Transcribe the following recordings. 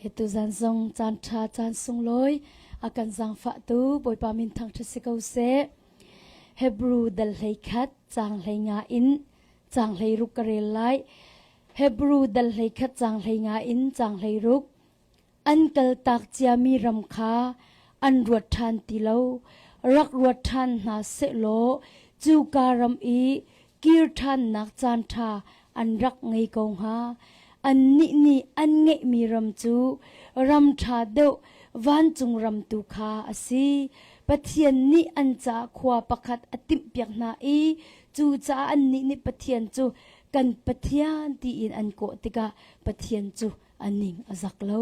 Tuzan zong caan ṭha caan sunglawi a kan zaangfahtu Bawipa min thangṭhat si ko seh. Hebrew dal 11 caang 15 in caang 16 ka rel lai. Hebrew dal 11 caang 15 in caang 16 an kaltak ciami ram kha an ruat ṭhan ti lo. Rak ruat ṭhan hna sehlaw cuka ram i kir ṭhannak caanṭha an rak ngei ko hnga. Annih nih an ngeihmi ram cu ram ṭha deuh vancung ram tu kha a si. Pathian nih an caah khua pakhat a timhpiak hna i cucaah annih nih Pathian cu kan Pathian tiin an kawh tikah Pathian cu a ning a zak lo.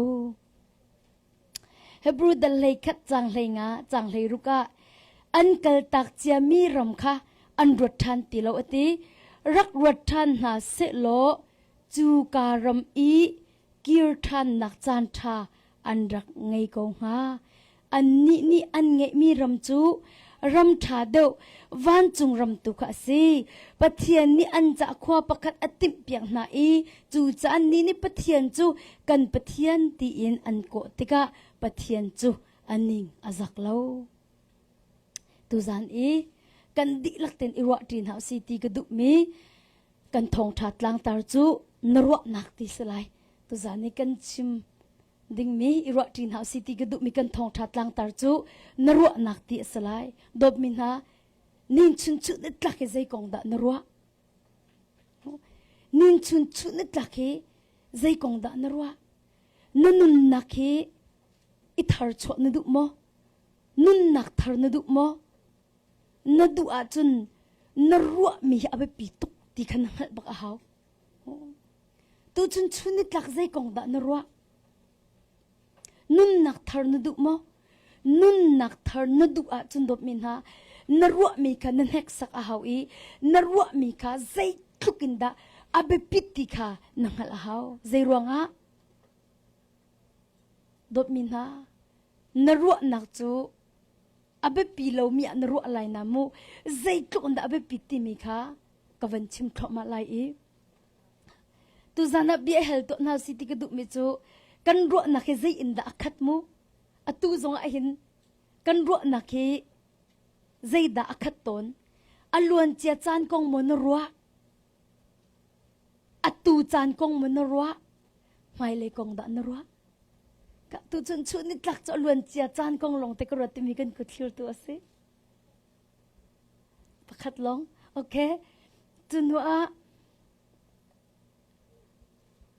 Hebrew dal 11 caang 15 caang 16 ah an kaltak ciami ram kha an ruat ṭhan ti lo a ti. Rak ruat ṭhan hna sehlaw cu ka ram i kir ṭhannak caan ṭha an rak ngei ko hnga. Annih nih an ngeihmi ram cu ram ṭha deuh vancung ram tu kha a si. Pathian nih an ca khua pakhat a timhpiak hna i cucaah annih nih Pathian cu kan Pathian tiin an kawh tikah Pathian cu a ning a zak lo. Tuzan i kan dihlak tein i ruahṭi hna usih ti ka duhmi kan thawngṭha tlangtar cu na ruahnak ti si lai. Tuzan i kan chim dingmi i ruahṭi hna usih ti ka duhmi kan thawngṭha tlangtar cu na ruahnak ti a si lai. Dawtmi hna, nin chun chuh na tlak i zei kong dah na ruah? Nin chun chuh na tlak hi zei kong dah na ruah? Na nunnak hi i thar chuah na duh maw? Nunnak thar na duh maw? Na duh ahcun na ruahmi hi a biapi tuk ti kha na hngalh bak a hau. Tuchun chun ni tlak zei kong dah na ruah? Nunnak thar na duh maw? Nunnak thar na duh ahcun dawtmi hna, na ruahmi kha na hneksak a hau i na ruahmi kha zeitluk in dah a biapit ti kha na hngalh a hau. Zei ruangah? Dawtmi hna, na ruahnak cu a biapi lomi ah na ruah lai na mu. Zeitluk in dah a biapit timi kha ka van chim thluahmah lai i tuzan ah bia hal tuah hna si ti ka duhmi cu kan ruahnak hi zei in dah a khat mu atu zong ah hin kan ruahnak hi zeidah a khat tawn a luan cia caan kong maw na ruah atu caan kong maw na ruah hmailei kong dah na ruah ka tu cun chuh ni tlak cu a luan cia caan kong lawng te ka ruat timi kan kut thlir tu a si Pakhat lawng. Okay. Cu hnu ah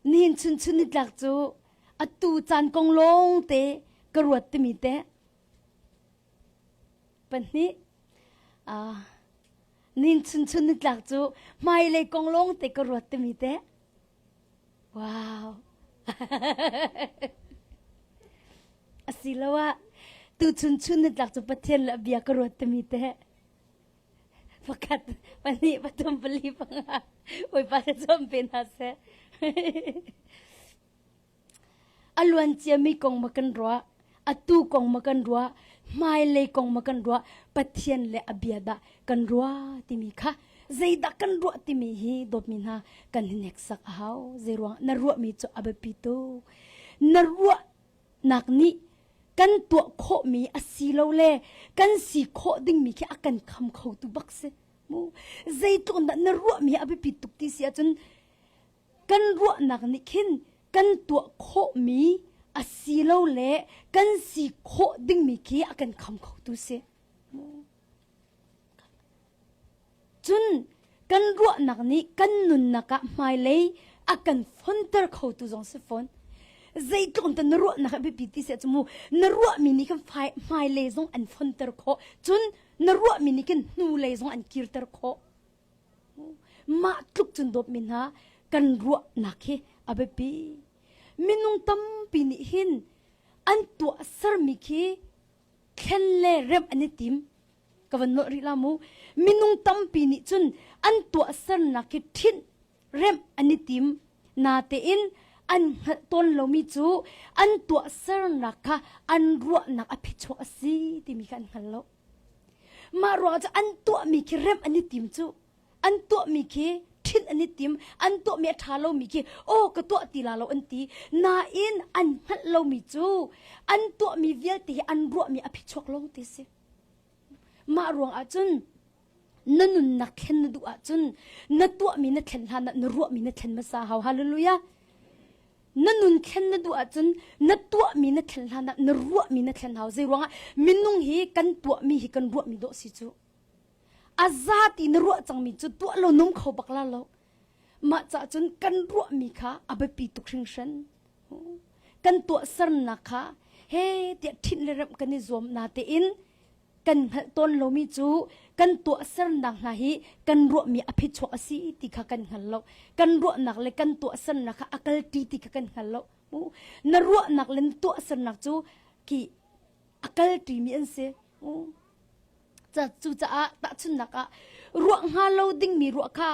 nihin chun chun nitlak cu atu caan kong lawng te ka ruat timi te pahnih uh, nihin chun chun nitlak cu hmailei kong lawng te ka ruat timi te Wow. Asiloah tuchun chun nitlak cu Pathian le a bia ka ruat timi teh pakhat pahnih pathum pali panga Bawipa le cawm pe hna seh. A luan ciami kong ma kan ruah, atu kong ma kan ruah, hmailei kong ma kan ruah, Pathian le a bia dah kan ruah timi kha zeidah kan ruah timi hi dawtmi hna kan hneksak a hau zeiruang na ruahmi cu a biapi tuk na ruahnak nih kan tuah khawhmi a si lo le kan si khawh dingmi khi a kan kham kho tu bak si mu zeitluk in dah na ruahmi hi a biapi tuk ti si ahcun kan ruahnak nih khin kan tuah khawhmi a si lo le kan si khawh dingmi khi a kan kham kho tu si Cun kan ruahnak nih kan nunnak ah hmailei a kan fonter khotu zong si fawn. Zeitluk in na ruahnak a biapi ti si cu mu na ruahmi nih khan hmailei zong an fonter khawh. Cun na ruahmi nih khin hnulei zong an kirter khawh. Mah tluk cun dawtmi hna kan ruahnak hi a biapi. Minung tampi nih hin an tuahsermi khi thlen le remh an i tim ka van nolh rih la mu minung tampi nih cun an tuahsernak hi ṭhinh remh an i tim natein an hngalh tawn lomi cu an tuahsernak kha an ruahnak a phichuak a si timi kha an hngal lo mah ruangah cu an tuahmi khi remh an i tim cu an tuahmi khi ṭhinh. ṭhinh an i tim, an tuahmi a ṭha lomi khi aw ka tuah ti la lo an ti. Nain an hngalh lomi cu an tuahmi vialte hi an ruahmi a phichuak lawng ti si. Mah ruang ah cun na nunnak thlen na duh ahcun na tuahmi na thlen hlan ah na ruahmi na thlen hmasa hau. Hallelujah. Na nun thlen na duh ahcun na tuahmi na thlen hlan ah na ruahmi na thlen hau. Zei ruangah minung hi kan tuahmi hi kan ruahmi dawh si cu. A za ti na ruah cangmi cu tuah lo nung kho bak la lo. Mah cah cun kan ruahmi kha a biapi tuk hringhran. Kan tuahsernak kha he tiah ṭhinh le remh kan i zuam natein kan hngalh tawn lomi cu kan tuahsernak hna hi kan ruahmi a phichuak a si ti kha kan hngal lo. Kan ruahnak le kan tuahsernak kha a kalṭi ti kha kan hngal lo. Na ruahnak le na tuahsernak cu ki a kalṭimi an si. Cucaah tahchunhnak ah ruah hnga lo dingmi ruah kha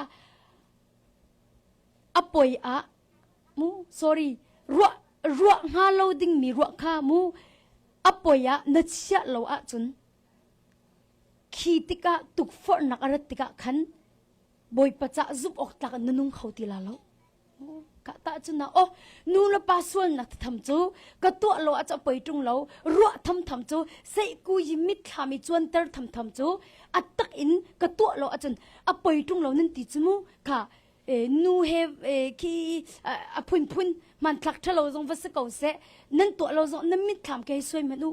a poi ah mu sorry ruah ruah hnga lo dingmi ruah kha mu a poi ah na chiah lo ahcun khi tikah tukforhnak a rat tikah khan Bawipa cah zumh awk tlak in na nung kho ti la lo. Ka ta cun na oh nu le pa sualnak tham cu ka tuah lo ah poi ṭung lo ruah thamtham cu seihku yi mitthlam i cuanter thamtham cu a tak in ka tuah lo ahcun a poi ṭung lo nan ti cu mu kha nu he khi a phunphun hmanthlak ṭhalo zong va si ko seh nan tuah lo zong nan mitthlam ke suai hmanh u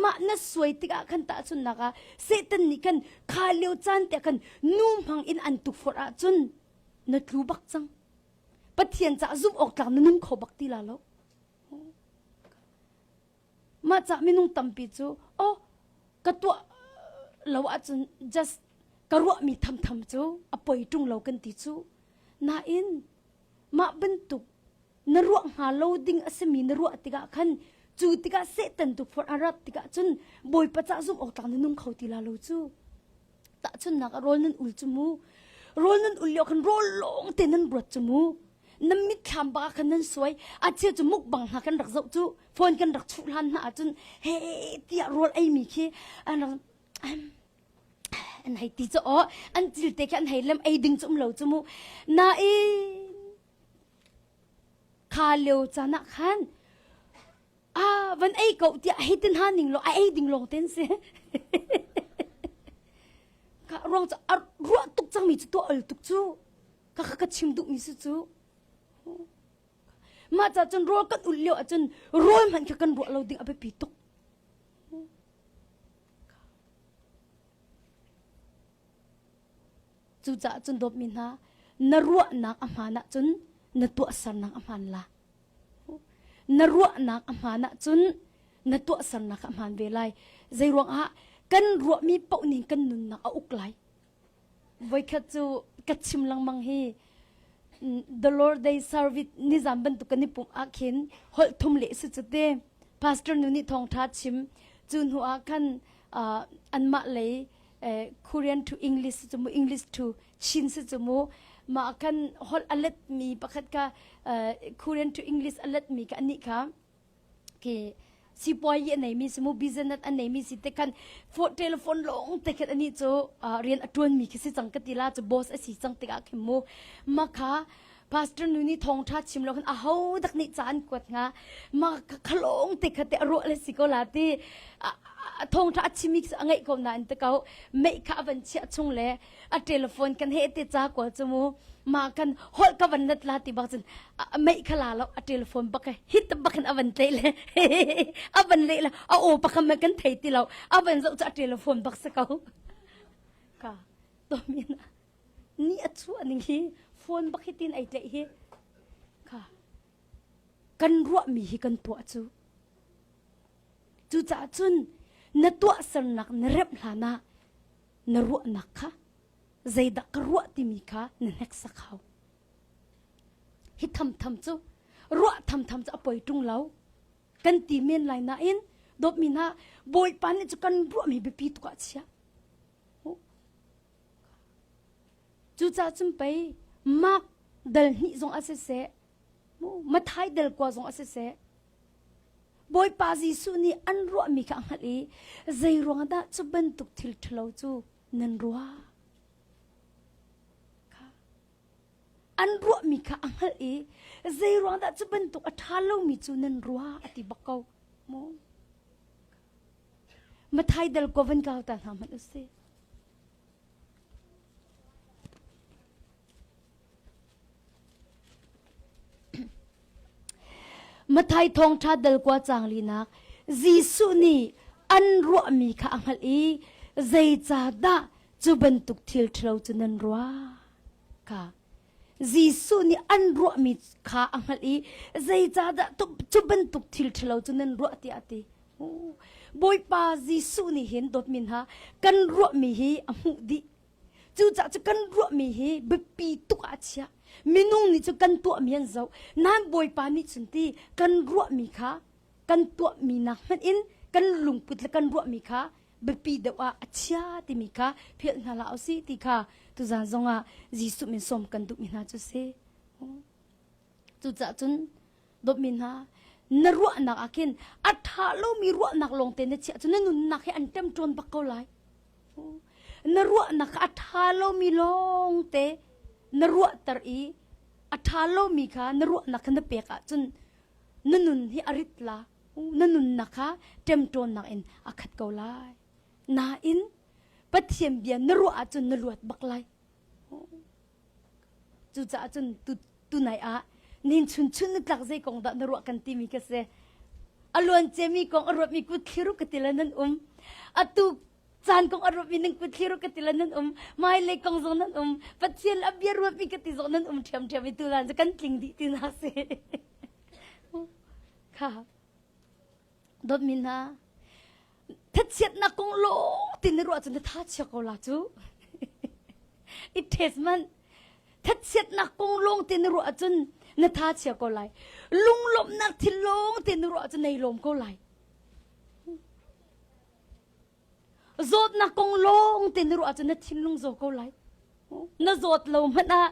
mah na suai tikah khan tahchunhnak ah Satan nih khan kha lio caan te khan nu hmang in an tukforh ahcun na tlu bak cang Pathian cah zumh awk tlak na nung kho bak ti la lo mah cah minung tampi cu oh ka tuah lo ahcun just ka ruahmi thamtham cu a poi ṭung lo kan ti cu nain mah bantuk na ruah hnga lo ding a simi na ruah tikah khan cu tikah Satan tukforh a rat tikah cun Bawipa cah zumh awk tlak na nung kho ti la lo cu tahchunhnak ah rawl nan ul cu mu rawl nan ul lio khan rawl lawng te nan ruat cu mu nan mitthlam bak ah khan nan suai a cheu cu mukbang hna kan rak zoh cu phone kan rak chuh hlan hna ahcun he tiah rawl ei mi khi an rak an hei ti cu aw an cil te khi an hei lem ei ding cu um lo cu mu nain kha lio caan ah khan ah van ei ko tiah hei tin ha ning lo a ei ding lawng ten si ka ruang cu a ruah tuk cangmi cu tuah ol tuk cu ka ka chim duhmi si cu mah ca cun rawl kan ulh lio ahcun rawl hmanh kha kan ruah lo ding a biapi tuk Cucaah cun dawtmi hna, na ruahnak a hmaan ahcun na tuahsernak a hmaan la. Na ruahnak a hmaan ahcun na tuahsernak a hmaan ve lai. Zeiruangah kan ruahmi paoh ning kan nunnak a uk lai. Voikhat cu ka chim lengmang hi The Lord Day Service nizan bantuk kan i pumh ah khin holh thum leh si cu te. Pastor nu nih thawngtha chim cu hnu ah khan anmah lei Korean to English cu mu English to Chin si cu mu mah kan holh a let mi pakhat ka Korean to English a let mi ka anih kha khi sipuai a nei mi si mu business a nei mi si te khan telephone lawng te khan ani cu rian a tuan mi khi si cang ka ti la cu boss a si cang tikah khin mu ma kha pastor nu nih thawngtha chim lo khan a ho dak nih ca an kuat hnga ma khalong te kha te a ruah le si ko la ti thawngtha a chimi a ngeih ko nain te ko mei kha a van chiah chung le a telephone kan he te ca ko chu mu ma kan holh ka van nat la ti bak cun mei kha la lo a telephone bak hit bak in a van tle le a van le la a o pakam kan thei ti lo a van zoh chu a telephone bak se ko ka to min ni a chuah ning hi phone bak hi tin ai tlaih hi kha kan ruahmi hi kan tuah cu cucaah cun na tuahsernak na remh hlan ah na ruahnak kha zeidah ka ruah timi kha na hneksak hau hi thamtham cu ruah thamtham cu a poi ṭung lo kan ti men lai nain dawtmi hna bawipa nih cu kan ruahmi biapi tuk ah chia Cucaah cun pei Mark dal hnih zong a siseh, Mathai dal kua zong a siseh, Bawipa Jesuh nih an ruahmi kha a hngalh i zei ruangah dah cu bantuk thil ṭhalo cu nan ruah? An ruahmi kha a hngalh i zei ruang dah cu bantuk a ṭha lomi cu nan ruah a ti bak ko mu. Mathai dal ko van kau ta hna hmanh u sih. Mathai thawngṭha dal kua caang linak Jesuh nih an ruahmi kha a hngalh i zeicahdah cu bantuk thil ṭhalo cu nan ruah kha Jesuh nih an ruahmi kha a hngalh i zeicahdah cu bantuk thil ṭhalo cu nan ruah tiah a ti. Bawipa Jesuh nih hin dawtmi hna kan ruahmi hi a hmuh dih. Cucaah cu kan ruahmi hi biapi tuk ah a chiah. Minung nih cu kan tuahmi an zoh. Nain Bawipa nih cun ti kan ruahmi kha kan tuahmi nak hmanh in kan lungput le kan ruahmi kha biapi deuh ah a chia timi kha philh hna hlah usih ti kha tuzan zongah Jesuh min sawm kan duhmi hna cu si. Cucaah cun dawtmi hna na ruahnak ah khin a ṭha lomi ruahnak lawngte na chiah cu na nunnak hi an ṭemṭawn bak ko lai. Na ruahnak kha a ṭha lomi lawngte na ruahter i a ṭha lomi kha na ruahnak kha na pek ahcun na nun hi a rit la. Na nunnak kha ṭemṭawnnak in a khat ko lai. Nain Pathian bia na ruah ahcun na luat bak lai. Cucaah cun tunai ah nin chun chun na tlak zei kong dah na ruah kan timi ka si. A luan ciami kong a ruatmi kut thliru ka ti le nan um. Atu caan kong a ruatmi nan kut thliru ka ti le nan um. Hmailei kong zong nan um. Pathian a bia ruatmi ka ti zong nan um ṭhiamṭhiam i tulan cu kan tling dih ti na si. Kha. Dawtmi hna, thachiatnak kong lawng ti na ruah cun na tha chia ko la cu. I test man. Thachiatnak kong lawng ti na ruah cun na tha chia ko lai. Lunglawmhnak thil lawng ti na ruah cun nei lawm ko lai. Zawtnak kong lawng te na ruah cun na thinlung zaw ko lai. Na zawt lo hmanh ah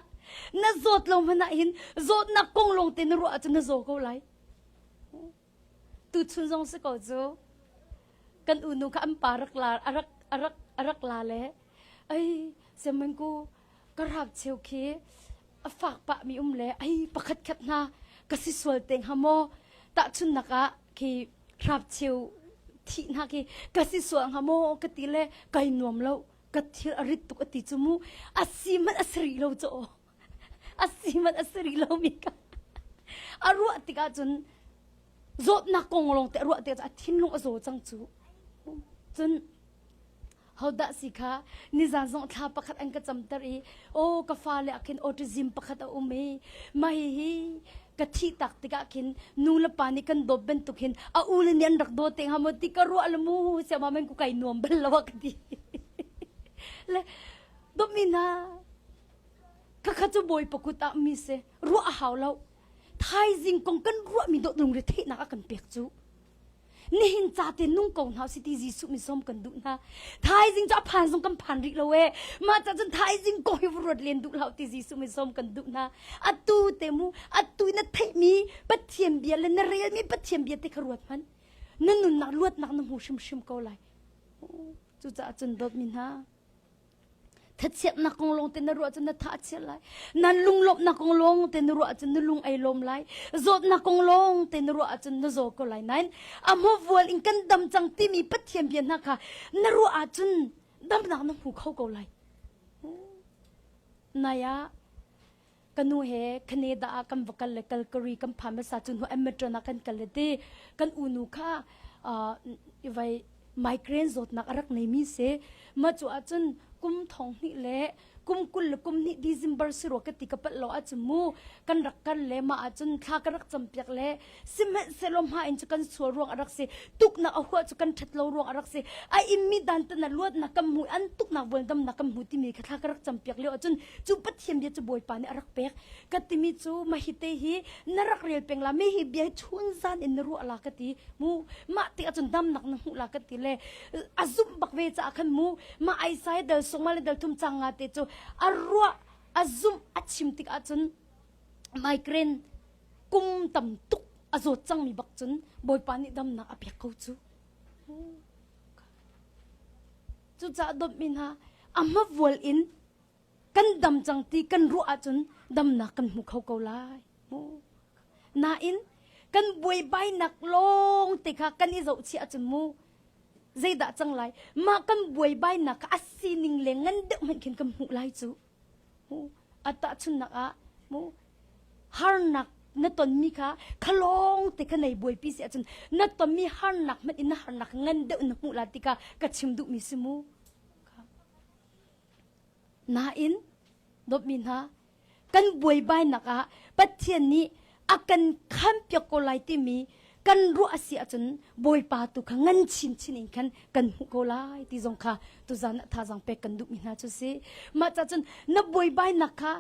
na zawt lo hmanh ah hin zawtnak kong lawng te na ruah cun na zaw ko lai. Tuchun zong si ko cu kan unu kha an pa rak la a rak a rak a rak la le ai siamangku ka rap cheu khi a fak pah mi um le ai pakhat khat hna ka si sual te hnga maw tahchunnak ah khi hrap cheu thih hna khi ka si sual hnga maw ka ti le kai nuam lo ka thil a rit tuk a ti cu mu a si hmanh a si rih lo cu a si hmanh a si rih lo mi ka a ruah tikah cun zawtnak kong lawng te a ruah tikah a thinlung a zaw cang cu cun hodah si kha nizan zong thla pakhat an ka camter i aw ka fale ah khin autism pakhat a um i mah hihi ka thih tak tikah khin nu le pa nih kan dawt bantuk hin a u le nih an rak dawt te hnga maw ti ka ruah le mu siama men ku kai nuam bal lo ka ti le dawtmi hna khakha cu bawipa kut ah mi si ruah a hau lo thaizing kong kan ruahmi dawt lungre theihnak a kan pek cu nihin ca te nung ko hna si ti Jesuh mi som kan duh hna thaizing cu a phan zong kan phan rih lo e mah ca cun thaizing ko hi ruat len duh hlah ti Jesuh mi som kan duh hna atu te mu atu na theihmi Pathian bia le na relmi Pathian bia te kha ruat hmanh na nunnak luatnak na hmu hrimhrim ko lai cucaah cun dawtmi hna Thachiatnak kong lawng te na ruah cun na tha a chia lai. Nan lunglawmhnak kong lawng te na ruah cun na lung ei lawm lai. Zawtnak kong lawng te na ruah ahcun na zaw ko lai. Nain a hmavual in kan dam cang timi Pathian bia hna kha na ruah ahcun damnak na hmu kho ko lai. Nai ah ka nu he Canada ah kan va kal le Calgary kan phan hmasa cu hnu Edmonton ah kan kal le ti kan unu kha vai migraine zawtnak a rak neimi si ma cu ahcun kum thong hnih le kum 20 le kum hnih December si rua ka ti ka palh lo ahcun mu kan rak kal le mah ahcun thla ka rak campiak le sihmanhsehlaw hma in cu kan sual ruang a rak si tuknak a huah cu kan ṭhat lo ruang a rak si a immi dan tan a luatnak kan hmu an tuknak vualdamnak kan hmu timi kha thla ka rak campiak lio ahcun cu Pathian bia cu Bawipa nih a rak pek ka timi cu mah hi te hi na rak rel peng la mi hi bia hi chun zan in na ruah la ka ti mu mah tik ahcun damnak na hmuh la ka ti le a zumh bak ve caah khan mu mah Isaiah dal sungma le dal thum cang nga te cu a ruah a zumh a chim tik ahcun migraine kum tam tuk a zawt cangmi bak cun Bawipa nih damnak a pek ko cu. Cucaah dawtmi hna, a hmavual in kan dam cang ti kan ruah ahcun Damnak kan hmu kho ko lai. Mu. Nain kan buaibainak lawng te kha kan i zohchih ahcun mu zeidah cang lai? Mah kan buaibainak kha a sining le ngan deuh hmanh khin kan hmuh lai cu. Mu a tahchunnak ah mu harnak na tonmi kha khalawng te kha nei buaipi si ahcun na tonmi harnak hmanh in na harnak ngan deuh na hmuh la ti kha ka chim duhmi si mu. Nain dawtmi hna kan buaibainak ah Pathian nih a kan khampiak ko lai timi kan ruah a si ahcun Bawipa tu kha ngan chinchin in khan kan hmuh ko lai ti zong kha tuzan ah thazaang pek kan duhmi hna cu si. Mah cah cun na buaibainak kha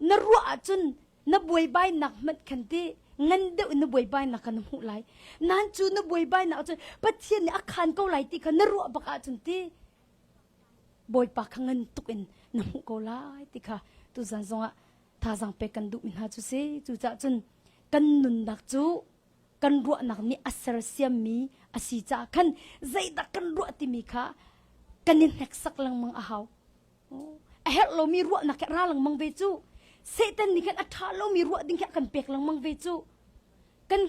na ruah ahcun na buaibainak hmanh khan ti ngan deuh in na buaibainak kha na hmuh lai. Nan cu na buaibainak ahcun Pathian nih a khan ko lai ti kha na ruah bak ahcun ti Bawipa kha ngan tuk in na hmuh ko lai ti kha tuzan zongah thazaang pek kan duhmi hna cu si. Cucaah cun kan nunnak cu kan ruahnak nih a sersiammi a si caah khan zeidah kan ruah timi kha kan i hneksak lengmang a hau. A herh lomi ruahnak he ra lengmang ve cu. Satan nih khan a ṭha lomi ruah ding khi a kan pek lengmang ve cu. Kan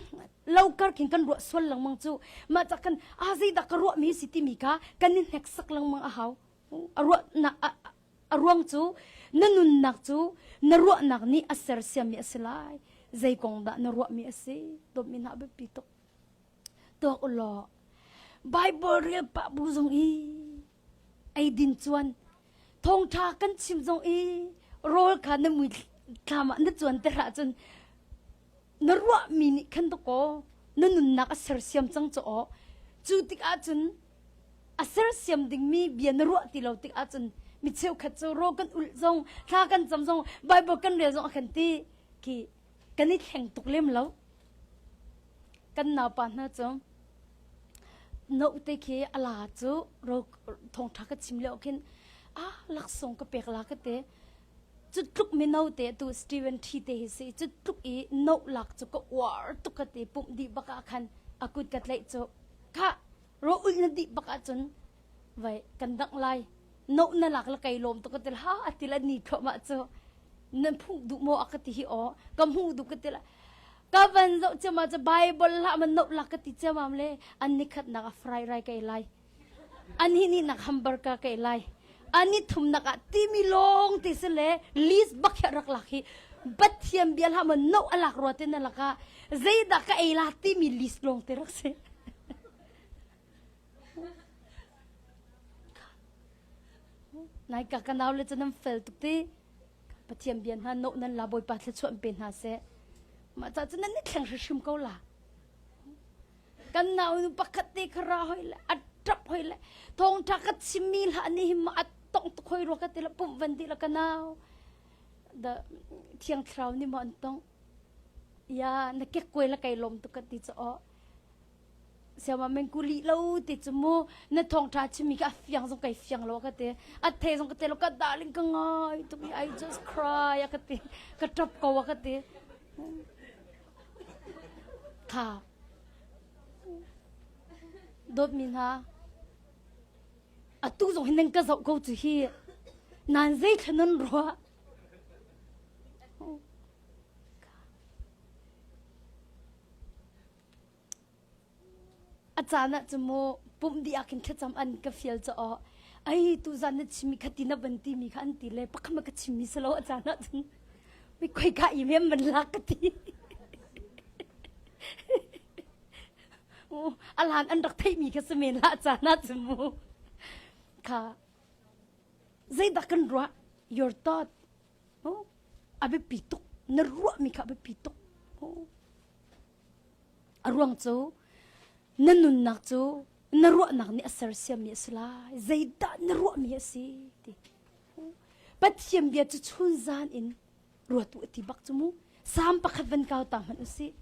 lo kar khin kan ruah sual lengmang cu mah cak kan a zeidah ka ruahmi si timi kha kan i hneksak lengmang a hau. A ruahnak a ruang cu na nunnak cu na ruahnak nih a sersiammi a si lai. Zei kong dah na ruahmi a si? Dawtmi hna biapi tuk. Tuak u law Bible rel pah bu zong i eidin chuan thawngṭha kan chim zong i rawl kha na mui thlam ah na chuan ter ahcun na ruahmi nih khan dakaw na nunnak a sersiam cang cu aw cu tik ahcun a sersiam dingmi bia na ruah ti lo tik ahcun mi cheukhat cu rawl kan ulh zong thla kan cam zong Bible kan rel zong a kan ti khi kan i thleng tuk lem lo kan naupa hna cu note khi a la cu ro thawngṭha ka chim lio khin ah laksawng ka pek la ka te cu tluk mino te tu Steven T te hi si cu tluk i no lak cu ka uar tuk ka ti pumh dih bak ah khan a kut ka tlaih cu kha ro ulh na dih bak ahcun vai kan dangh lai no na lak la kai lawm tuk ka ti ha a ti la ni thluahmah cu nan phuh duh maw a ka ti hi aw ka hmuh duh ka ti la ka van zoh cema cu bible hlah man no lak ka ti cemam le an ni khat nak a fry rai kai lai an hi ni nak hamburger kai lai an ni thum nak ah timi lawng ti si le list bak hi rak lak hi Pathian bia hlah man no alak rua te na laka zeidah ka ei la timi list lawng te rak si Nai ka ka nau le cu nan fel tuk ti. Pathian bia hna no nan la Bawipa thluachuah pe hna seh. Mah ca cu nan ni thleng hrimhrim ko la. Kan nau nu pakhat te kha ra hoi le a ṭap hoi le thawngṭha ka chimmi hlah nih hi ma a tong tuk hoi rua ka ti la pumh van ti la ka nau. Da thiang thlarau nih maw an tong. Ya na kek kuai la kai lawm tuk ka ti cu aw. Siama men ku li lo ti cu mu na thawngṭha chimmi kha a fiang zong kai fiang lo ka ti a thei zong ka te lo ka darling ka ngai tuk i I just cry a ka ti ka ṭap ko a ka ti kha dawtmi hna atu zong hi nan ka zoh ko cu hi nan zei thla nan ruah A caan ah cu mu pumh dih ah khin thlacam an ka fial cu aw ai tuzan na chimmi kha ti na van timi kha an ti le pakhat ma ka chimmi si lo a caan ah cun mi khoi ka i mem van lak ka ti a lan an rak theihmi kha si men la a caan ah cun mu kha zeidah kan ruah your thought a biapi tuk na ruahmi kha a biapi tuk A ruang cu na nunnak cu na ruahnak nih a sersiammi a si lai. Zeidah na ruahmi a si ti. Pathian bia cu chun zan in ruat u ti bak cu mu. Salm pakhat van kau ta hmanh u sih.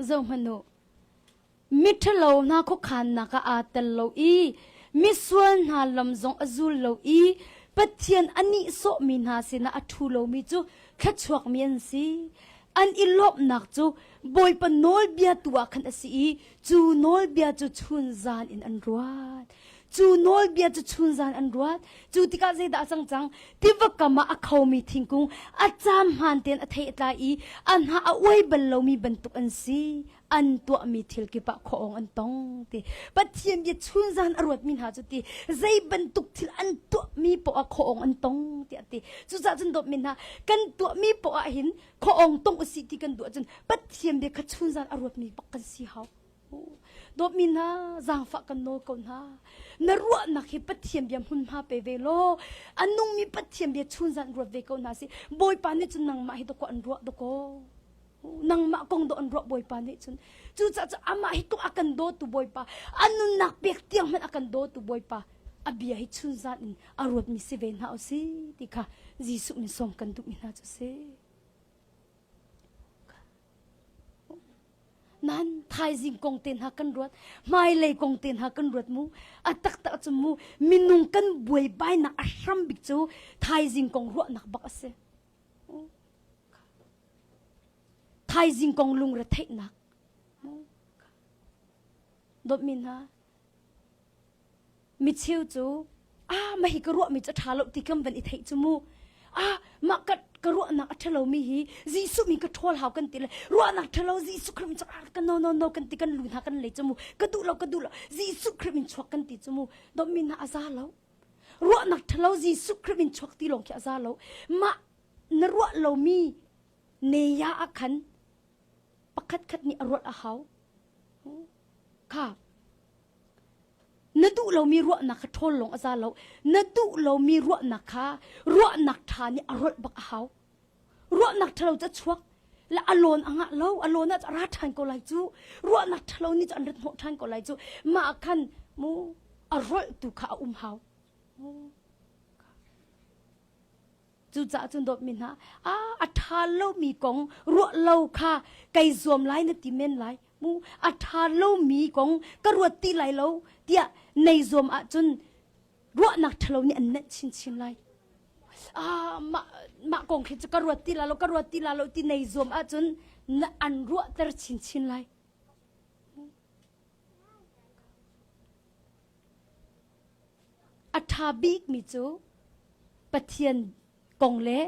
Zohhmanh u, miṭhalo hna khuakhannak ah aa tel lo i misual hna lam zong a zul lo i Pathian a nihsawhmi hna sinah a ṭhu lomi cu thluachuakmi an si. An i lawmhnak cu Bawipa nawlbia tu ah khan a si i cu nawlbia cu chunzan in an ruat. Cu nawlbia cu chunzan an ruat. Cu tikah zeidah a cang cang? Tiva kam ah a khomi thingkung a caam hmaan tein a thei a tlai i a hnah a uai bal lomi bantuk an si. An tuahmi thil kip ah khuaawng an tong ti. Pathian bia chunzan a ruatmi hna cu ti zei bantuk thil an tuahmi poah ah khuaawng an tong tiah ti. Cucaah cun dawtmi hna kan tuahmi poah ah hin khuaawng tong usih ti kan duh ahcun Pathian bia kha chunzan a ruatmi bak kan si hau. Dawtmi hna zaangfah kan nawl ko hna. Na ruahnak hi Pathian bia hmunhma pe ve law a nungmi Pathian bia chunzan ruat ve ko hna si. Bawipa nih cun nangmah hi dawkaw an ruah dawkaw. Nangmah kong dawh an ruah Bawipa nih cun. Cucaah cu amah hi tluk a kan dawtu Bawipa, a nunnak pek tiang hmanh a kan dawtu Bawipa, a bia hi chunzan in a ruatmi si ve hna usih ti kha Jesuh min sawm kan duhmi hna cu si. Nan thaizing kong te hna kan ruat, hmailei kong te hna kan ruat mu. A taktak cu mu minung kan buaibainak a hram bik cu thaizing kong ruahnak bak a si. Thaizing kong lungre theihnak. Dawtmi hna, micheu cu ah mah hi ka ruahmi cu a ṭha lo ti kan van i theih cu mu. Ah mah ka ka ruahnak a ṭhalo mi hi Jesuh min ka ṭhawl hau kan ti le ruahnak ṭhalo Jesuh Khrih min chuak ka no no no kan ti kan lu hna kan lei cu mu ka duh lo ka duh lo Jesuh Khrih min chuak kan ti cu mu dawtmi hna a za lo ruahnak ṭhalo Jesuh Khrih min chuak ti lawng khi a za lo mah na ruah lomi neya ah khan pakhat khat nih a ruat a hau kha na duh lomi ruahnak kha ṭhawl lawng a za lo na duh lomi ruahnak kha ruahnak ṭha nih a rolh bak a hau ruahnak ṭhalo cu a chuak la a lawn a ngah lo a lawn ah a ra ṭhan ko lai cu ruahnak ṭhalo nih cu an rat hnawh ṭhan ko lai cu mah khan mu a rolh tu kha a um hau Cucaah cun dawtmi hna, ah a ṭha lomi kong ruah lo kha kai zuam lai na ti men lai. Mu a ṭha lomi kong ka ruat ti lai lo tiah nei zuam ahcun ruahnak ṭhalo nih an nenh chinchin lai. Ah mah mah kong khi cu ka ruat ti lai lo, ka ruat ti lai lo ti nei zuam ahcun na an ruahter chinchin lai. A ṭha bikmi cu Pathian kong le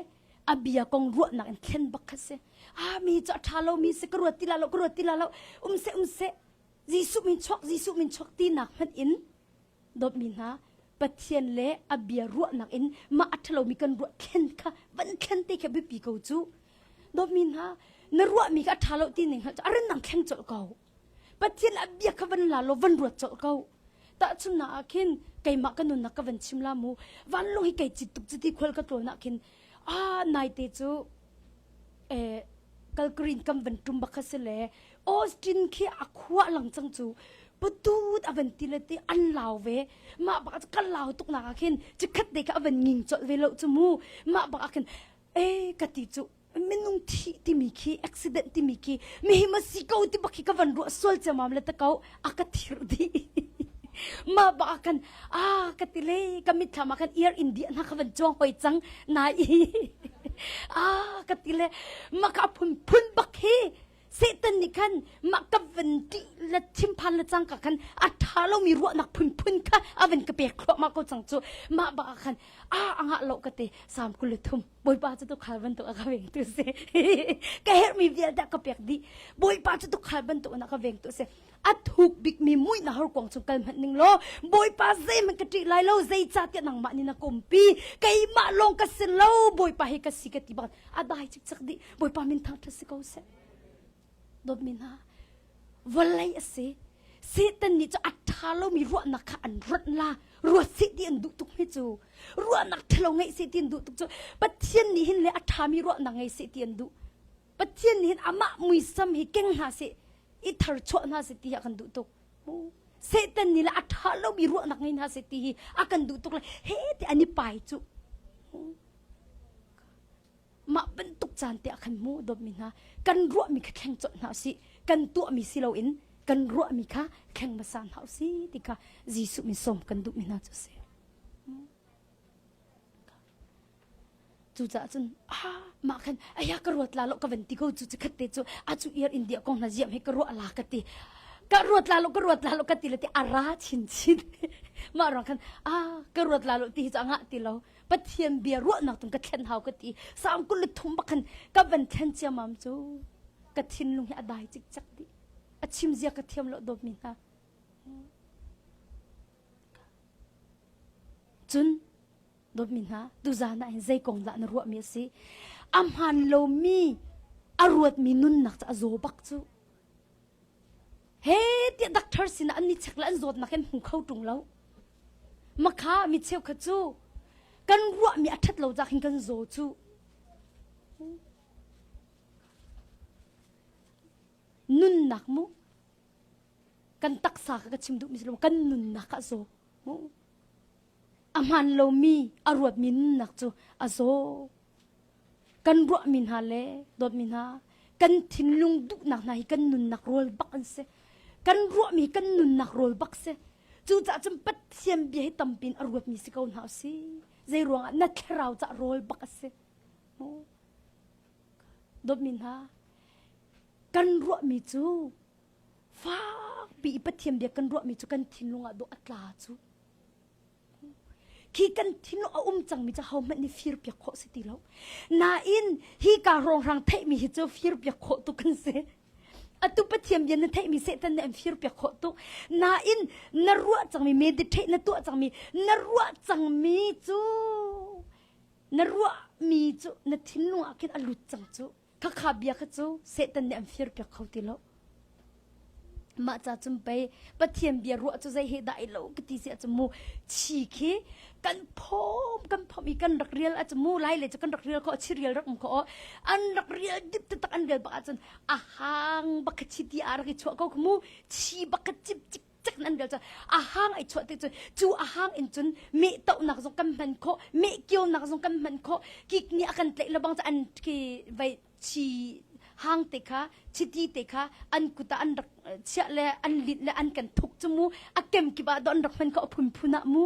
a bia kong ruahnak in thlen bak kha si. Ah mi cu a ṭha lomi si ka ruat ti la lo ka ruat ti la lo um seh um seh Jesuh min chuak Jesuh min chuak tinak hmanh in dawtmi hna Pathian le a bia ruahnak in mah a ṭhalomi kan ruah thlen kha van thlen te kha biapi ko cu. Dawtmi hna na ruahmi kha a ṭha lo ti ning cu a ran thleng colh ko. Pathian a bia kha van la law van ruat colh ko. Tahchunhnak ah khin keimah ka nunnak ka van chim la mu. Vanlawng hi kei cit tuk cuti khual ka tlawn ah khin ah naite cu eh Calgary kam van tum bak kha si le Austin khi a khua lang cang cu putut a van ti le ti an lau ve mah bak kan lau tuk nak ah khin chikhat te kha a van nging colh ve lo cu mu mah bak ah khin eh ka ti cu minung thih timi khi accident timi khi mi hi ma si ko ti bak khi ka van ruah sual ciamam le ta ko a ka thir dih ma ba kan a ka ti le ka mitthlam ah khan ear india na ka van chuang hoi cang na i a ka ti le ma ka phun phun bak hi Satan nih khan mah ka van ṭih le thinphan le cangka khan a ṭha lomi ruahnak phunphun kha a van ka pek thluahmah ko cang cu mah bak ah khan a a ngah lo ka ti Salm 23 Bawipa cu tuukhal bantuk a ka vengtu si ka herhmi vialte a ka pek dih Bawipa cu tuukhal bantuk in a ka vengtu si a thuk bikmi muihnak horkuang chung kal hmanh ning law Bawipa zeihmanh ka ṭih lai lo zeicahtiah nangmah nih na kompi keimah lawng ka si lo Bawipa hi ka si ka ti bak a dai cikcek dih Bawipa min thangṭhat si ko seh. Dawtmi hna, vawlei a si. Satan nih cu a ṭha lomi ruahnak kha an ruat la. Ruat seh ti an duh tuk hme cu. Ruahnak ṭhalo ngeih seh ti an duh tuk cu. Pathian nih hin le a ṭhami ruahnak ngei seh ti an duh. Pathian nih hin amah muisam hi keng hna seh, i tharchuah hna seh ti hi a kan duh tuk. Satan nih le a ṭha lomi ruahnak ngei hna seh ti hi a kan duh tuk le he ti an i pai cu. Mah bantuk caan te ah khan mu dawtmi hna kan ruahmi kha thleng colh hna usih kan tuahmi si loin kan ruahmi kha thleng hmasa hna usih ti kha Jesuh min sawm kan duhmi hna cu a si. Cucaah cun ah mah khan aya ka ruat la lo ka van ti ko cu khat te cu a cu Air India kong hna ziam he ka ruah la ka ti. Ka ruat la lo ka ruat la lo ka ti le ti a ra chinchin. Mah ruang khan ah ka ruat la lo ti hi cu a ngah ti lo. Pathian bia ruahnak tung ka thlen hau ka ti. Sang kul le thum bak khan ka van thlen ciamam cu ka thinlung hi a dai cikcek dih. A chim zia ka thiam lo dawtmi hna. Cun dawtmi hna, tuzaan ah hin zei kong dah na ruahmi a si? A hmaan lomi a ruatmi nunnak cu a zaw bak cu. He tiah doctor sinah an ni chek le an zawtnak hin hmu kho ṭung lo. Makha mi cheukhat cu kan ruahmi a ṭhat lo cak hin kan zaw cu. Nunnak mu kan taksa kha ka chim duhmi si lo kan nunnak kha a zaw a hmaan lomi a ruatmi nunnak cu a zaw kan ruahmi hna le dawtmi hna kan thinlung duhnak hna hi kan nunnak rawl bak an si kan ruahmi kan nunnak rawl bak si cucaah cun Pathian bia hi tampin a ruatmi si ko hna si zei ruangah na thlarau cah rawl bak a si dawtmi hna kan ruahmi cu fakpi i Pathian bia kan ruahmi cu kan thinlung ah dawh a tla cu. Khi kan thinlung a um cangmi cu hohmanh nih firpiak khawh si ti lo. Nain hi ka hrawnghrang theihmi hi cu firpiak khawh tuk kan si. Atu Pathian bia na theihmi Satan nih an firpiak khawh tuk. Nain na ruah cangmi meditate na tuah cangmi na ruah cangmi cu na ruahmi cu na thinlung ah khin a lut cang cu. Khakha bia kha cu Satan nih an firpiak kho ti lo. Mah ca cun pei Pathian bia ruah cu zei he dah i lo ka ti si ahcun mu chi khi kan phawm kan phawm i kan rak rial ahcun mu lai le cu kan rak rial kho chi rial rak um kho an rak rial dip taktak an rial bak ahcun a hang bak kha chi ti a rak i chuah ko mu chi bak kha cip cik cek nan rial cu a hang ai chuah te cu cu a hang in cun meh tohnak zong kan hman khawh meh kionak zong kan hman khawh kik nih a kan tlaih lebang cu an khi vai chi hang te kha chiti te kha an kut ah an rak chiah le an linh le an kan thuk cu mu a kem kip ah do an rak hman kho a phunphun ah mu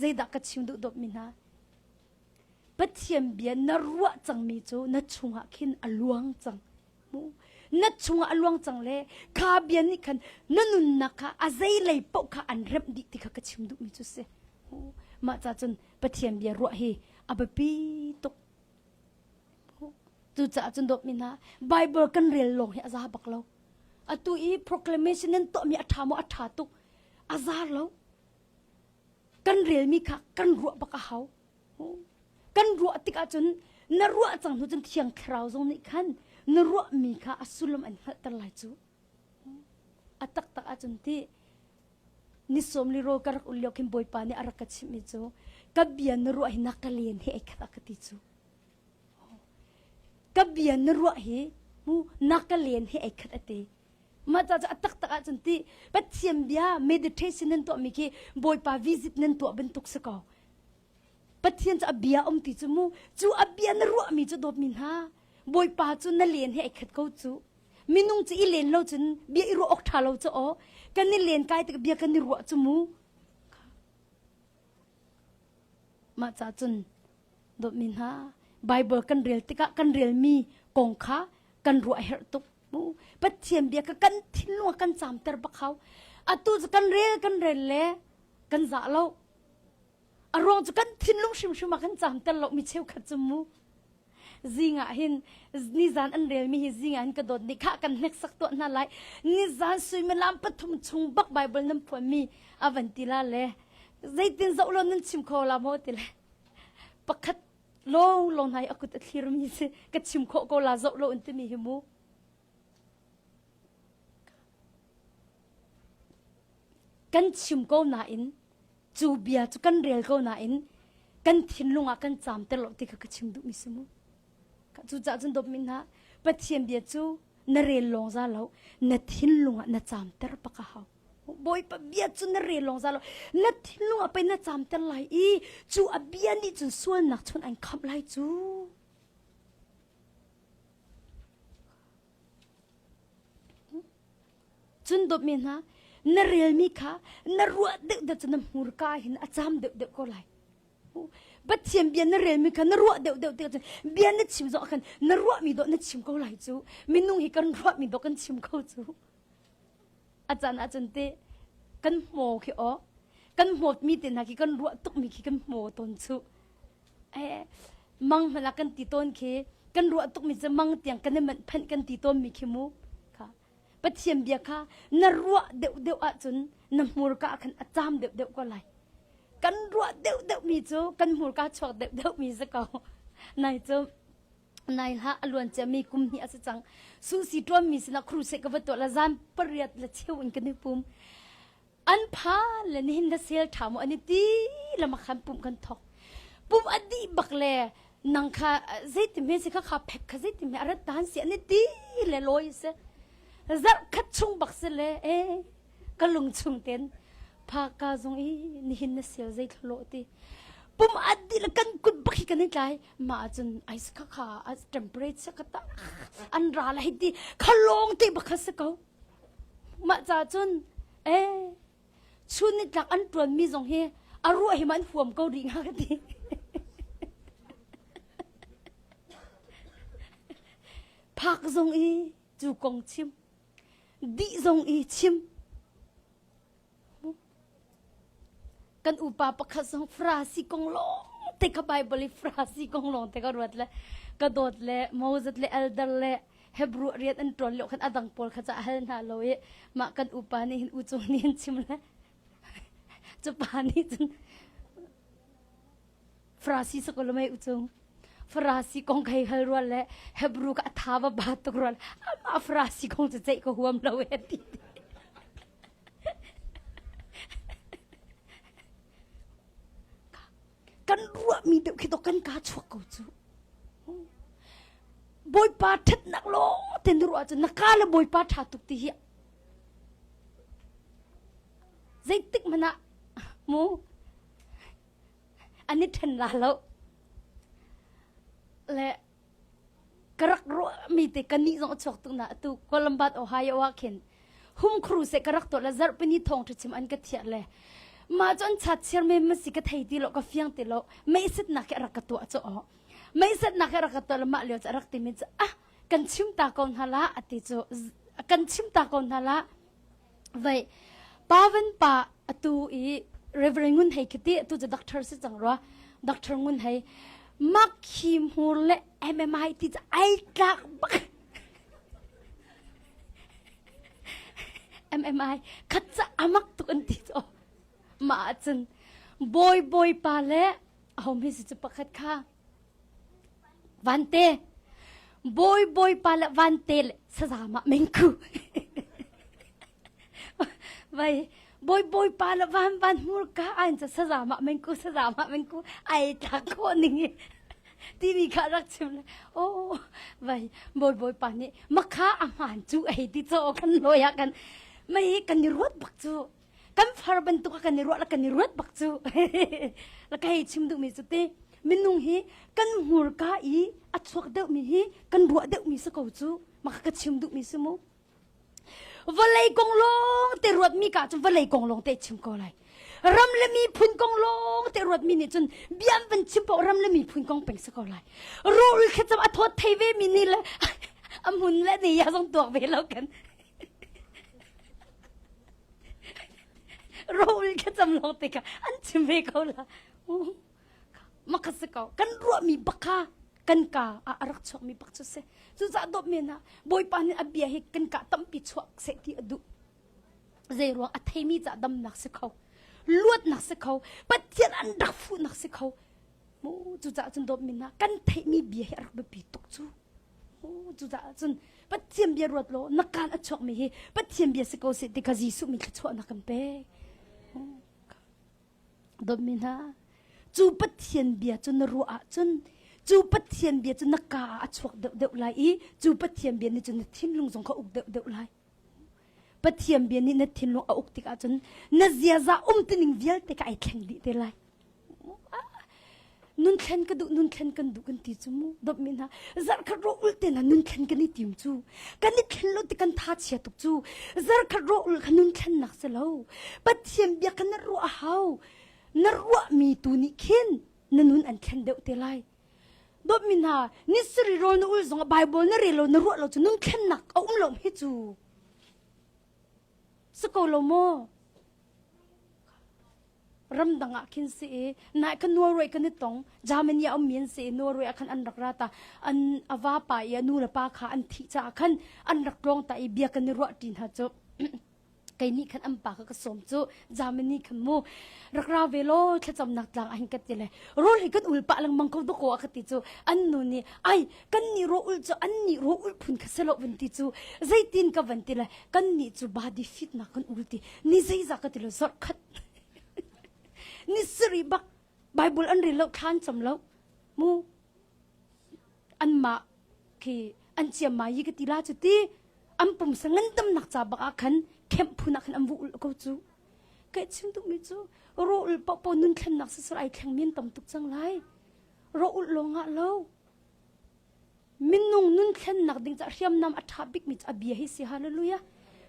zeidah ka chim duh dawp mi hna Pathian bia na ruah cangmi cu na chungah khin a luang cang Na chungah a luang cang le kha bia nih khan na nunnak kha a zeilei paoh kha an remh dih ti kha ka chim duhmi cu si. Mah ca cun Pathian bia ruah hi a biapi tuk. Cucaah cun dawtmi hna, Bible kan rel lawng hi a za bak lo. Atu i proclamation nan tuahmi a ṭha maw a ṭha tuk. A za lo. Kan relmi kha kan ruah bak a hau. Kan ruah tikah cun na ruah cang hnu cun Thiang Thlarau zong nih khan na ruahmi kha a sullam an hngalhter lai cu. A taktak ahcun ti ni sawm li rawl ka rak ul lio khin Bawipa nih a rak ka chimhmi cu ka bia na ruah hi na ka len hi ei khat a ka ti cu. Ka bia na ruah hi mu na ka len hi ei khat a ti. Mah ca cu a taktak ahcun ti Pathian bia meditation nan tuahmi khi Bawipa visit nan tuah bantuk si ko. Pathian cu a bia um ti cu mu cu a bia na ruahmi cu dawtmi hna Bawipa cu na len he ai khat ko cu minung cu i len lo cun bia i ruah awk ṭha lo cu aw kan i len kai tik bia kan i ruah cu mu mah ca cun dawtmi hna Bible kan rel tikah kan relmi kong kha kan ruah herh tuk mu Pathian bia kha kan thinlung ah kan caamter bak hau atu cu kan rel kan rel le kan zah lo A ruang cu kan thinlung hrimhrim ah kan caamter lo mi cheukhat cu mu. Zing ah hin nizan an relmi hi zing ah hin ka dawt nih khah kan hneksak tuah hna lai. Nizan suimilam pathum chung bak Bible nan phuanmi a van ti la le zeitin zoh lo nan chim kho la maw ti le pakhat lawng lawng hna hi a kut a thlirmi si ka chim khawh ko la zoh lo in timi hi mu. Kan chim ko nain cu bia cu kan rel ko nain kan thinlung ah kan caamter lo ti kha ka chim duhmi si mu. Cucaah cun dawtmi hna Pathian bia cu na rel lawng za lo na thinlung ah na caamter bak a hau. Bawipa bia cu na rel lawng za lo na thinlung ah pei na caamter lai i cu a bia nih cun sualnak chun an khamh lai cu. Cun dawtmi hna, na relmi kha na ruah deuhdeuh cu na hmurka hin a caam deuhdeuh ko lai. Pathian bia na relmi kha na ruah deuh deuh tikah cun bia na chim zong ah khan na ruahmi dawh na chim ko lai cu. Minung hi kan ruahmi dawh kan chim ko cu. A caan ahcun te kan hmaw khi aw kan hmawtmi te hna khi kan ruah tukmi khi kan hmaw tawn cu. Eh, mang hmanh ah kan ti tawn khi kan ruah tukmi cu mang tiang kan i manh phanh kan ti tawnmi khi mu. Kha Pathian bia kha na ruah deuhdeuh ahcun na hmurka ah khan a caam deuhdeuh ko lai. Kan ruah deuhdeuhmi cu kan hmurka chuak deuhdeuhmi si ko. Nai cu nai hlah a luan ciami kum hnih a si cang. Suhsi ṭuanmi sinah crusade ka va tuah la zan pariat le cheu in kan i pum. An pha le nihin na sel ṭha maw an i ti lama khan pumh kan thok. Pumh a dih bak le nang kha zeitin hme si kha kha phek kha zeitin hme a rat tan si an i ti le lawi si. Zarh khat chung bak si le e ka lung chung ten phaka zung i nihin na sel zei thlolo ti. Pum a dih le kan kut bak hi kan i tlai. Mah ahcun ice kha kha temperature kha ta an ra la hi ti kha lawng te bak kha si ko. Mah ca cun eh chun nitlak an ṭuanmi zong hi a ruah hi ma an huam ko rih hnga ka ti. Phak zong i cu kong chim, dih zong i chim. Kan upa pakhat zong Farasi kong lawng te ka Bible i Farasi kong lawng te ka ruat le ka dawt le Moses le elder le Hebrew rian an ṭuan lio khan a dang pawl kha ca hal hna lo i mah kan upa nih hin u cung nih hin chim le cu pa nih cun Farasi sa ko mei u cung Farasi kong kai hal rual le Hebrew ka atha va ba tuk rual amah Farasi kong cu ceih ka huam lo e ti Kan ruahmi deuh khi to kan ka chuak ko cu. Bawipa ṭhatnak lawng te na ruah ahcun na ka le Bawipa ṭha tuk ti hi zeitik hmanh ah mu an i ṭhen la lo. Le ka rak ruahmi te ka nih zong a chuak tuk na atu Columbus Ohio ah khin hum khru se ka rak tuah le zarhpini thawng ṭha chim an ka thiah le mah cu an chat chiar me ma si ka thei ti lo ka fiang ti lo meisetnak hi a rak ka tuah cu aw meisetnak hi a rak ka tuah le mah lio cu a rak timi cu ah kan chim ta ko hna la ati cu kan chim ta ko hna la Vai pa van pa atu i Reverend Ngun Hei khiti atu cu doctor si cang rua doctor Ngun Hei mak hi hmur le MMI ti cu ai tlak bak MMI khat ca amak tuk an ti cu mah ahcun bawi bawi pa le ahom hi si cu pakhat kha Vante bawi bawipa le vante le sazama mengku vai bawi bawipa le van van hmurka an ca sazama mengku sazama mengku ai tlak khawh ning i timi kha rak chim le oh vai bawi bawipa nih makha a hmaan cu ei ti chaw kan lawi ah kan mei kan i ruat bak cu kan far bantuk a kan i ruah la kan i ruat bak cu la ka hei chim duhmi cu te minung hi kan hmurka i a chuak deuhmi hi kan ruah deuhmi si ko cu maka ka chim duhmi si mu vawlei kong lawng te ruatmi ka cu vawlei kong lawng te chim ko lai ram le miphun kong lawng te ruatmi nih cun biam van chim paoh ram le miphun kong peng si ko lai rul thlacam a thawt thei ve mi nih le a hmun le ne ya zong tuak ve lo kan Rawl ka cam lawng te kha an chim ve ko la. Maka si ko. Kan ruahmi bak kha kan ka ah a rak chuakmi bak cu si. Cucaah dawt men ah Bawipa nih a bia hi kan ka tampi chuak seh ti a duh. Zei ruang a theimi ca damnak si kho. Luatnak si kho. Pathian an rak fuhnak si kho. Mu cucaah cun dawt min ah kan theihmi bia hi a rak biapi tuk cu. Cucaah cun Pathian bia ruat law na kaan a chuakmi hi Pathian bia si ko seh ti kha Jesuh min thluachuahnak kan pek. Dawtmi hna, cu Pathian bia cu na ruah ahcun cu Pathian bia cu na kaa ah a chuak deuhdeuh lai i cu Pathian bia nih cun na thinlung zong kha uk deuhdeuh lai. Pathian bia nih na thinlung a uk tikah cun na ziaza umtuning vialte kha ai thleng dih te lai. Nun thlen ka duh, nun thlen kan duh kan ti cu mu. Dawtmi hna, zarhkhat rawh ul te na nun thlen kan i tim cu. Kan i thlen lo ti kan tha chia tuk cu. Zarhkhat rawh ul kha nun thlennak si lo. Pathian bia kha na ruah a hau. Na ruahmi tu nih khin. Na nun an thlen deuh te lai. Dawtmi hna, ni sari rawl na ul zong ah Bible na rel lo na ruah lo cu nun thlennak a um lo hi cu. Si ko lo maw? Ramdang ah khin si i nai khan Norway kan i tong Germany a ummi an si i Norway ah khan an rak ra ta an a vapa i a nu le pa kha an thih caah khan an rak tlawng ta i bia kan i ruah ṭi hna cu kei nih khan an pa kha ka sawm cu Germany khan mu rak ra ve law thlacamnak tlang ah hin ka ti le rawl hi kan ul pah lengmang ko dakaw a ka ti cu an nu nih ai kan nih raw ul cu an nih raw ul phun kha si lo van ti cu zeitin ka van ti le kan nih cu body fit nak kan ul ti ni zeizah ka ti lo zarh khat ni sari bak Bible an rel lo thlan cam lo mu anmah khi an ciam ma yi ka ti la cu ti an pumsa ngandamnak ca bak ah khan kemh phun ah khan an vu ul ko cu kai chim duh mi cu ro ul popo nun thlennak sisar ai thleng men tam tuk cang lai ro ul lawng ah lo Minung nun thlennak ding ca hriamnam a ṭha bikmi cu a bia hi si. Hallelujah.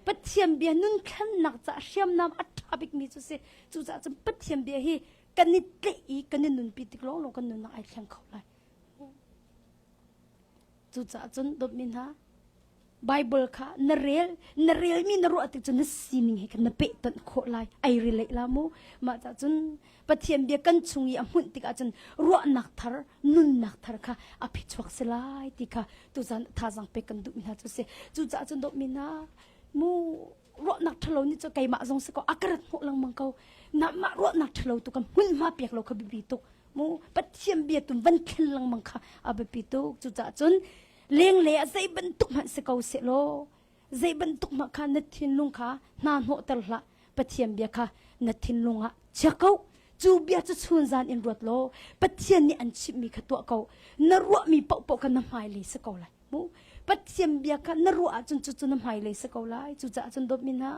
Pathian bia nun thlennak ca hriamnam a ṭha bikmi cu si. Cucaah cun Pathian bia hi kan i tlaih i kan i nunpi tik lawnglawng kan nunnak ai thleng kho lai. Cucaah cun dawtmi hna, Bible kha na rel na relmi na ruah tik cun na sining he khan na pehtonh khawh lai ai relate la mu mah cah cun Pathian bia kan chung i a hmunh tikah cun ruahnak thar nunnak thar kha a phichuak si lai ti kha tuzan thazaang pek kan duhmi hna cu si cucaah cun dawtmi hna mu ruahnak ṭhalo nih cu keimah zong si ko a ka rat hnawh lengmang ko na mah ruahnak ṭhalo tu kan hmunhma piak lo kha biapi tuk mu Pathian bia tu van thlen lengmang kha a biapi tuk cucaah cun lenglei ah zei bantuk hmanh si ko sehlaw zei bantuk hmanh kha na thinlung kha hna hnawhter hlah Pathian bia kha na thinlung ah chia ko cu bia cu chun zan in ruat law Pathian nih an chimhmi kha tuah ko na ruahmi paohpaoh kha na hmailei si ko lai mu Pathian bia kha na ruah ahcun cucu na hmailei si ko lai cucaah cun dawtmi hna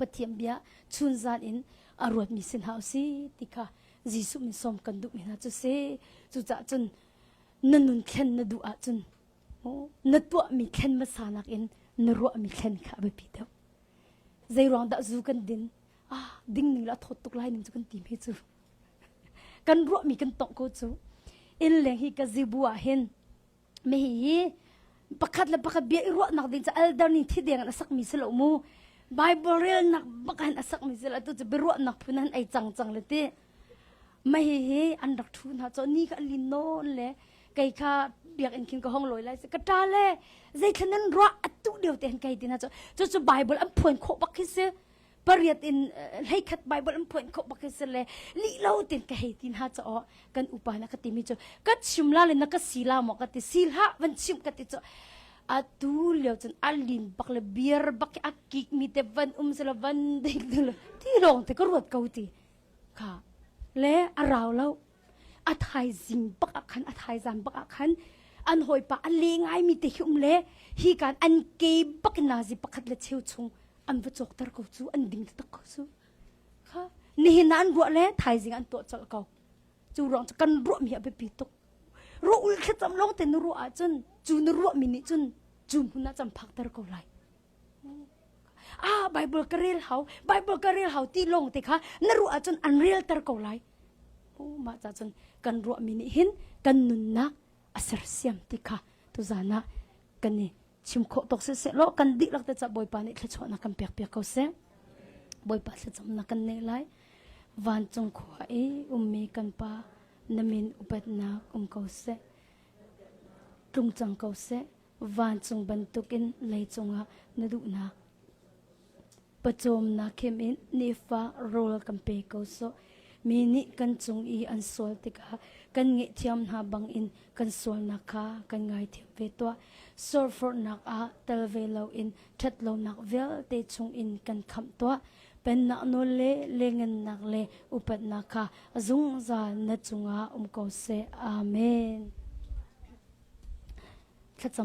Pathian bia chun zan in a ruatmi si hna usih ti kha Jesuh min sawm kan duhmi hna cu si cucaah cun na nun thlen na duh ahcun na tuahmi thlen hmasa nakin na ruahmi thlen kha a biapi deuh. Zei ruang dah zu kan din? Ah, ding ning la thawt tuk lai ning cu kan ti me cu. Kan ruahmi kan tongh ko cu. Inn leng hi ka zibu ah hin mi hi pakhat le pakhat bia i ruahnak ding cu elder nih thi deng in a sakmi si lo mu. Bible relnak bak hin a sakmi si lo tu cu biaruahnak phun han ei cang cang le ti. Mah hihi an rak ṭhu hna caw ni kha a lin nawn le kei kha biakinn khin ka hong lawi lai ka ṭa le zeithla nan ruah atu lio te hin kei ti hna cu cucu Bible an phuan khawh bak khi si pariat in hleikhat Bible an phuan khawh bak khi si le lih lo tin ka hei ti hna caw kan upa na ka timi cu ka chim la le na ka si la maw ka ti si hlah van chim ka ti cu atu lio cun a lin bak le beer bak a kik mi te van um sela van ding ti lawng te ka ruat ko ti kha le a rau lo a thaizing bak ah khan a thaizan bak ah khan an hawipa a le ngaimi te hi um le hi kan an ke bak nazi pakhat le cheu chung an va cawkter ko cu an ding taktak ko cu kha nihin ah an ruah le thaizing an tuah colh ko cu ruang cu kan ruahmi a biapi tuk ruah ul thlacam lawng te na ruah ahcun cu na ruahmi nih cun cu hmun ah cam phakter ko lai Ah, Bible ka rel hau, Bible ka rel hau ti lawng te kha na ruah ahcun an relter ko lai. Oh, mah ca cun kan ruahmi nih hin kan nunnak a sersiam ti kha tuzan ah kan i chim khawh tawk siseh law kan dihlak te ca Bawipa nih thluachuahnak kan pek piak ko seh. Bawipa thlacamnak kan nei lai. Vancung khua i ummi kan pa na min upatnak um ko seh. Tlung cang ko seh. Vancung bantukin leicung ah na duhnak pawcawmnak khim in nifa rawl kan pe ko sawh. Mi nih kan cung i an sual tikah kan ngaihthiam hna bangin kan sualnak kha kan ngaithiam ve tuah. Sualforhnak ah tel ve loin ṭhatlonak vialte chungin kan khamh tuah. Pennak nawl le lengennak le upatnak kha zungzal na cungah um ko seh. Amen. Thlacam.